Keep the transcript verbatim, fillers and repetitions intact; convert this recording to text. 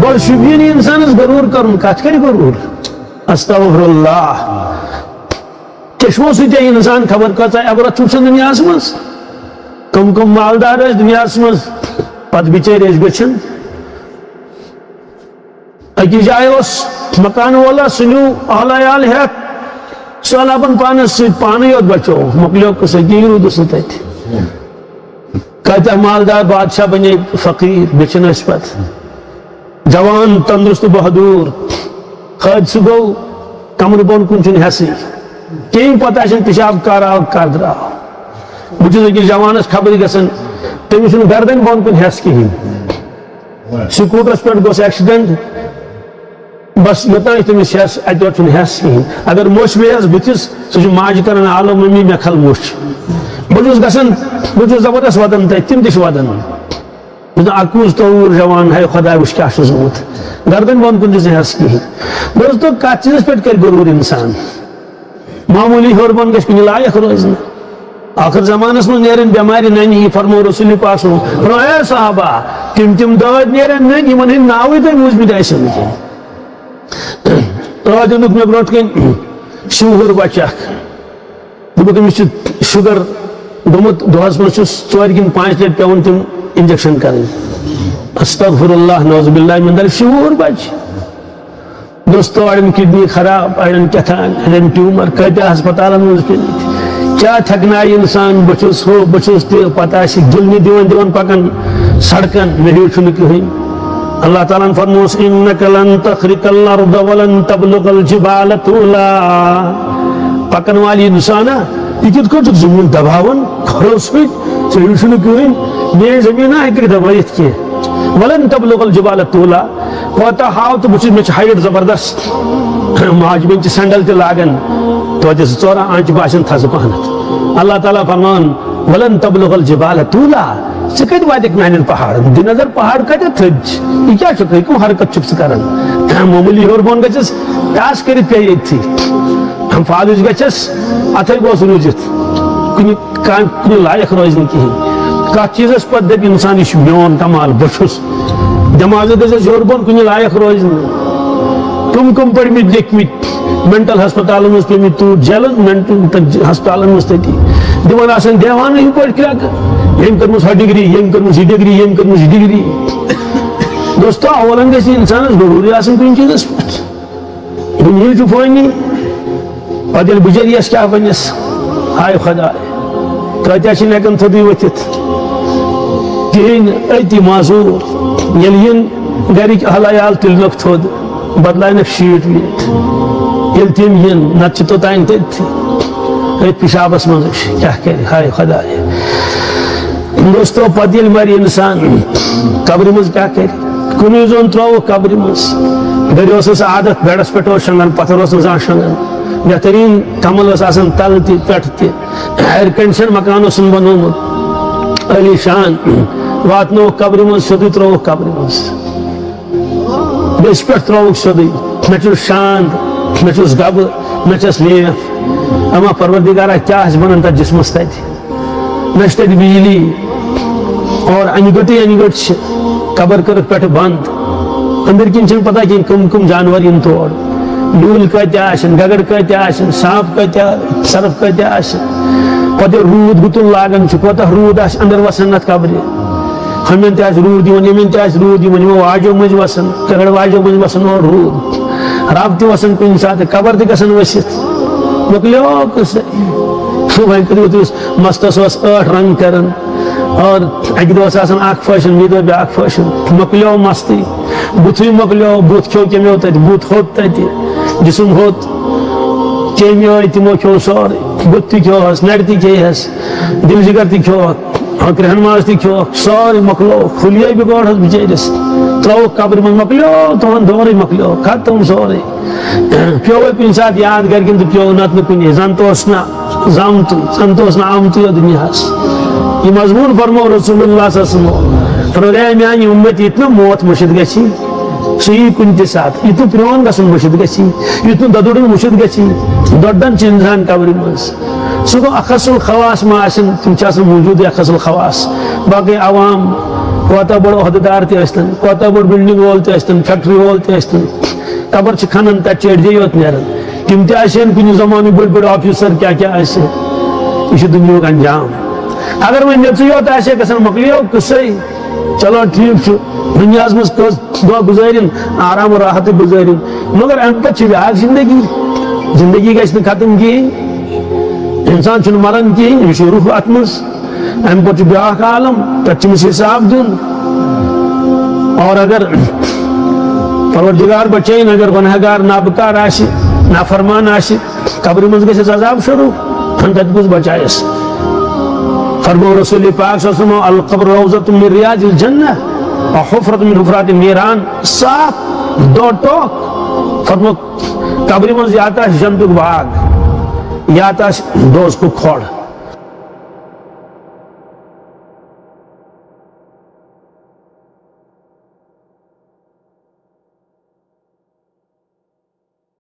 اور شوٗبہِ نہٕ اِنسانَس غروٗر کَرُن، کَتھ کَرِ غروٗر؟ استغفر اللہ۔ چشمو سۭتۍ اِنسان خبر کۭژاہ عبرت چھُ وٕچھان دُنیاہَس منٛز۔ کم کم مالدار ٲسۍ دُنیاہَس منٛز، پَتہٕ بِچٲرۍ ٲسۍ گٔژھِتھ۔ أکِس جایہِ اوس مکان وولا، سُہ نیوٗ اہل عیال ہٮ۪تھ، سہلابن پانس سۭتۍ، پانٕے یوت بچو، مۄکلیو قصہٕ، یی روٗدُس نہٕ تتہِ۔ کۭتیاہ مالدار بادشاہ بنے فقیٖر، بیٚیہِ چھِنہٕ أسۍ پتہٕ۔ جوان، تندرست، بہادُر، حٲدثہٕ گوٚو، کمرٕ بۄن کُن چھُنہٕ حیسٕے۔ کِہیٖنۍ پتہ چھِنہٕ پِشاب کر آو، کر درٛاو۔ بہٕ چھُس أکِس جوانس خبرِ گژھان، تٔمِس چھُنہٕ گردن بۄن کُن حیس کِہیٖنۍ۔ سکوٗٹرس پٮ۪ٹھ گوٚس ایکسیڈنٹ، بس یوٚتام تٔمِس ہٮ۪س، اَتہِ پٮ۪ٹھ چھُنہٕ ہٮ۪س کِہیٖنۍ۔ اگر موٚچھ پیٚیَس بٕتھِس، سُہ چھُ ماجہِ کران آلو، "ممی، مےٚ کھل موٚچھ۔" بہٕ چھُس گژھان، بہٕ چھُس زبردست وَدان تَتہِ، تِم تہِ چھِ وَدان۔ بہٕ چھُس اَکوُہ زٕتووُہ وُہُر جوان، ہے خۄداے وٕچھ کیٛاہ چھُس گوٚمُت۔ گردن بۄن کُن تہِ چھُنہٕ ہٮ۪س کِہیٖنۍ۔ دوستو، کَتھ چیٖزَس پٮ۪ٹھ کَرِ غروٗر اِنسان؟ معموٗلی ہیوٚر بۄن گژھِ کُنہِ لایق روزنہٕ۔ ٲخر زمانس منٛز نیرن بٮ۪مارِ ننہِ، یہِ فرموو رسول پاک صلی اللہ علیہ وسلم۔ فرموو، اے صحابہ، تِم تِم دٲدۍ نیرن ننہِ، یِمن ہٕنٛدۍ ناوٕے تۄہہِ بوٗزمٕتۍ آسن نہٕ کینٛہہ۔ راتھ اوٚنُکھ مےٚ برونٛٹھ کَنۍ شُہُر بچہٕ اکھ۔ دوٚپُکھ، أمِس چھُ شُگر گوٚمُت، دۄہس منٛز چھُس ژورِ کِنہٕ پانٛژِ لٹہِ پٮ۪وان تِم انجیکشن کرٕنۍ۔ استغفر اللہ، نعوذ باللہ من ذلک، شُہُر بچہٕ۔ دوستو، اڑٮ۪ن کڈنی خراب، اڑٮ۪ن کیٛاہ تام، اڑٮ۪ن ٹیومر، کۭتیاہ ہسپتالن منٛز پیٚمٕتۍ۔ کیٛاہ تھٮ۪کنایہِ انسان؟ بہٕ چھُس ہُہ، بہٕ چھُس تہِ، پتہٕ آسہِ گِلنہِ دِوان دِوان پکان سڑکن، مےٚ ہیوٗ چھُنہٕ کٕہٕنۍ۔ اللہ تعالیٰ ہن فرمووس، "انک لن تخرق الارض ولن تبلغ الجبال طولا۔" پکن والی انسانا، یہِ کِتھ کٔنۍ چھُکھ زٔمیٖن دباوان کھۄرو سۭتۍ؟ ژےٚ ہیوٗ چھُنہٕ کٕہٕنۍ، میٲنۍ زٔمیٖنا ہیٚکہِ نہٕ دبٲیِتھ کینٛہہ۔ ولن تبلغ الجبال طولا۔ کوتاہ ہاو تہٕ بہٕ چھُس، مےٚ چھِ ہایٹ زبردست۔ ماجہِ بیٚنہِ چھِ سینڈل تہِ لاگان، توتہِ زٕ ژور آنچہِ باسن تھزٕ پہنتھ۔ اللہ تعالیٰ فرمان، "ولن تبلغ الجبال طولا۔" ژٕ کتہِ واتکھ میانٮ۪ن پہاڑن؟ دِ نظر، پہاڑ کتٮ۪تھ تھٔدۍ چھِ؟ یہِ کیٛاہ چھُکھ؟ یہِ کٕم حرکت چھُکھ ژٕ کران؟ معموٗلی ہیوٚر بۄن گژھٮ۪س، ٹس کٔرِتھ پیٚیہِ أتھی۔ فالج گژھٮ۪س، اتھے گوٚژھ روٗزِتھ۔ کُنہِ کامہِ کُنہِ لایق روزِ نہٕ کِہیٖنۍ۔ کَتھ چیٖزَس پَتہٕ دَپہِ اِنسان، "یہِ چھُ میون کمال، بہٕ چھُس۔" دٮ۪ماغہٕ گژھٮ۪س ہیوٚر بۄن، کُنہِ لایق روزِ نہٕ۔ کٕم کٕم پٔرمٕتۍ لیکھمٕتۍ، مینٹل ہسپتالَن منٛز پیٚمٕتۍ توٗرۍ جیلَن، مینٹل ہسپتالَن منٛز تٔتی دِوان آسان دیوانہٕ ہِتھ پٲٹھۍ کرٛٮ۪کہٕ، ییٚمۍ کٔرمٕژ ہۄ ڈگری، ییٚمۍ کٔرمٕژ یہِ ڈگری، ییٚمۍ کٔرمٕژ یہِ ڈگری۔ دوستو، اولن گژھِ اِنسانَس ضروٗری آسٕنۍ کُنہِ چیٖزَس پٮ۪ٹھ۔ دُنیہٕچ فٲنی، پتہٕ ییٚلہِ بُجر یِیَس کیٛاہ بَنٮ۪س؟ ہاے خۄداے، کۭتیٛاہ چھِنہٕ ہٮ۪کان تھوٚدُے ؤتھِتھ کِہیٖنۍ، أتی معذوٗر۔ ییٚلہِ یِن گَرِکۍ اَہل عیال، تُلنَکھ تھوٚد، بدلاونَکھ شیٖٹ ویٖٹ۔ ییٚلہِ تِم یِن، نَتہٕ چھِ توٚتام تٔتھی، أتھۍ پِشابَس منٛز کیٛاہ کَرِ؟ ہاے خۄداے۔ دوستو، پتہٕ ییٚلہِ مرِ انسان، قبرِ منٛز کیٛاہ کرِ؟ کُنُے زوٚن ترٛووُکھ قبرِ منٛز۔ گرِ اوس نہٕ سُہ عادت، بیڈس پٮ۪ٹھ اوس شۄنٛگان، پتھر اوس نہٕ زانٛہہ شۄنٛگان۔ بہتریٖن کمل ٲس آسان تلہٕ تہِ پٮ۪ٹھٕ تہِ، ایئر کنڈیشن مکان اوسُن بنوومُت۔ عالی شان۔ واتنووُکھ قبرِ منٛز، سیوٚدُے ترٛووُکھ قبرِ منٛز۔ بیٚیِس پٮ۪ٹھ ترٛووُکھ سیوٚدُے۔ نہ چھُس شاند، نہ چھُس گبہٕ، نہ چھَس لیف۔ اما پروردگارا، کیٛاہ آسہِ بنان تتھ جسمس تتہِ؟ نہ چھِ تتہِ بجلی۔ اور انہِ گٔٹٕے انہِ گٔٹ چھِ۔ قبر کٔرٕکھ پٮ۪ٹھٕ بنٛد۔ أنٛدٕرۍ کِنۍ چھِنہٕ پتہ کینٛہہ کٕم کٕم جانور یِن تور۔ ڈوٗنۍ کۭتیٛاہ آسن، گگر کۭتیٛاہ آسن، سانپ کۭتیٛاہ، سرپھ کۭتیٛاہ آسن۔ پتہٕ ییٚلہِ روٗد گُتُل لاگان چھُ، کوتاہ روٗد آسہِ اندر وسان اتھ قبرِ۔ ہُمن تہِ آسہِ روٗد یِوان، یِمن تہِ آسہِ روٗد یِوان، یِمو واجو مٔنٛزۍ وسان، کرڑ واجو مٔنٛزۍ وسان اورٕ روٗد۔ رب تہِ وسان کُنہِ ساتہٕ، قبر تہِ گژھان ؤسِتھ۔ مۄکلیو قصہٕ۔ وۄنۍ کٔرِو تُہۍ، مستس اوس ٲٹھ رنگ کران۔ اور اکہِ دۄہ اوس آسان اکھ فیشن، بیٚیہِ دۄہ بیٛاکھ فیشن۔ مۄکلیو مستٕے، بُتھٕے مۄکلیو، بُتھ کھیوٚو کیٚمیو تتہِ، بُتھ ہوٚت تتہِ، جسم ہوٚت۔ کیٚمۍ ٲے تِمو کھیوٚو سورُے، بُتھ تہِ کھیوٚوہس، نرِ تہِ کھیٚیہس، دِل جگر تہِ کھیوٚوکھ، ہۄکھرِ ہنہٕ ماز تہِ کھیوٚوکھ، سورُے مۄکلووُکھ، حُلیے بِگوڑہس بِچٲرِس، ترٛووُکھ قبرِ منٛز، مۄکلیو تُہُنٛد دورٕے مۄکلیو، ختم سورُے۔ پیوٚو کُنہِ ساتہٕ یاد گرِکٮ۪ن تہٕ پیوٚو نتہٕ نہٕ کُنی، زن تہِ اوس نہٕ زامتُے، زن تہِ اوس نہٕ آمتُے یتھ دُنیاہس۔ یہِ مضموٗن فرموو رسول اللہ صلی اللہ علیہ وسلم، فرموو، "اے میانہِ اُمت، یُتھ نہٕ موت مٔشِتھ گژھِ، سُہ یی کُنہِ تہِ ساتہٕ، یُتھ نہٕ پرٛون گژھُن مٔشِتھ گژھِ، یُتھ نہٕ دۄدُرُن مٔشِتھ گژھِ، دۄدن چھِ اِنسان قبرِ منٛز۔" سُہ گوٚو اخص الخواص ما آسن، تِم چھِ آسان موٗجوٗدٕے اخص الخواص، باقٕے عوام کوتاہ بوٚڑ عہدٕدار تہِ ٲسۍتن، کوتاہ بوٚڑ بلڈنگ وول تہِ ٲسۍتن، فیکٹری وول تہِ ٲسۍتن، قبر چھِ کھنان، تتہِ چھِ أڈجے یوت نیران۔ تِم تہِ آسن کُنہِ زمانہٕ بٔڑۍ بٔڑۍ آفیسر، کیٛاہ کیٛاہ آسہِ۔ یہِ چھُ دُنیاہُک انجام۔ اگر وۄنۍ نٮ۪ژٕے یوت آسہِ ہا گژھان، مۄکلیو قصے۔ چلو ٹھیٖک چھُ، دُنیاہس منٛز کٔژ دۄہ گُزٲرِن، آرام و راحتٕے گُزٲرِن، مگر امہِ پتہٕ چھِ بیٛاکھ زندگی۔ زندگی گژھِ نہٕ ختم کِہیٖنۍ۔ انسان چھُنہٕ مران کِہیٖنۍ، یہِ چھُ روح اتھ منٛز۔ امہِ پتہٕ چھُ بیٛاکھ عالم، تتہِ چھُ أمِس حساب دیُن۔ اور اگر پروردگار بچٲیِن، اگر گۄنہگار نابکار آسہِ، نافرمان آسہِ، قبرِ منٛز گژھٮ۪س عذاب شروع، تتہِ کُس بچایس؟ فرمو رسول پاک صلی اللہ علیہ وسلم، "القبر روضۃ من ریاض الجنہ و حفرۃ من حفرات النیران"، صاف دو ٹوک۔ فرمو، قبرِ منٛز یا تہِ آسہِ جنتُک باغ، یا تہِ آسہِ دوزخُک کھۄڑ۔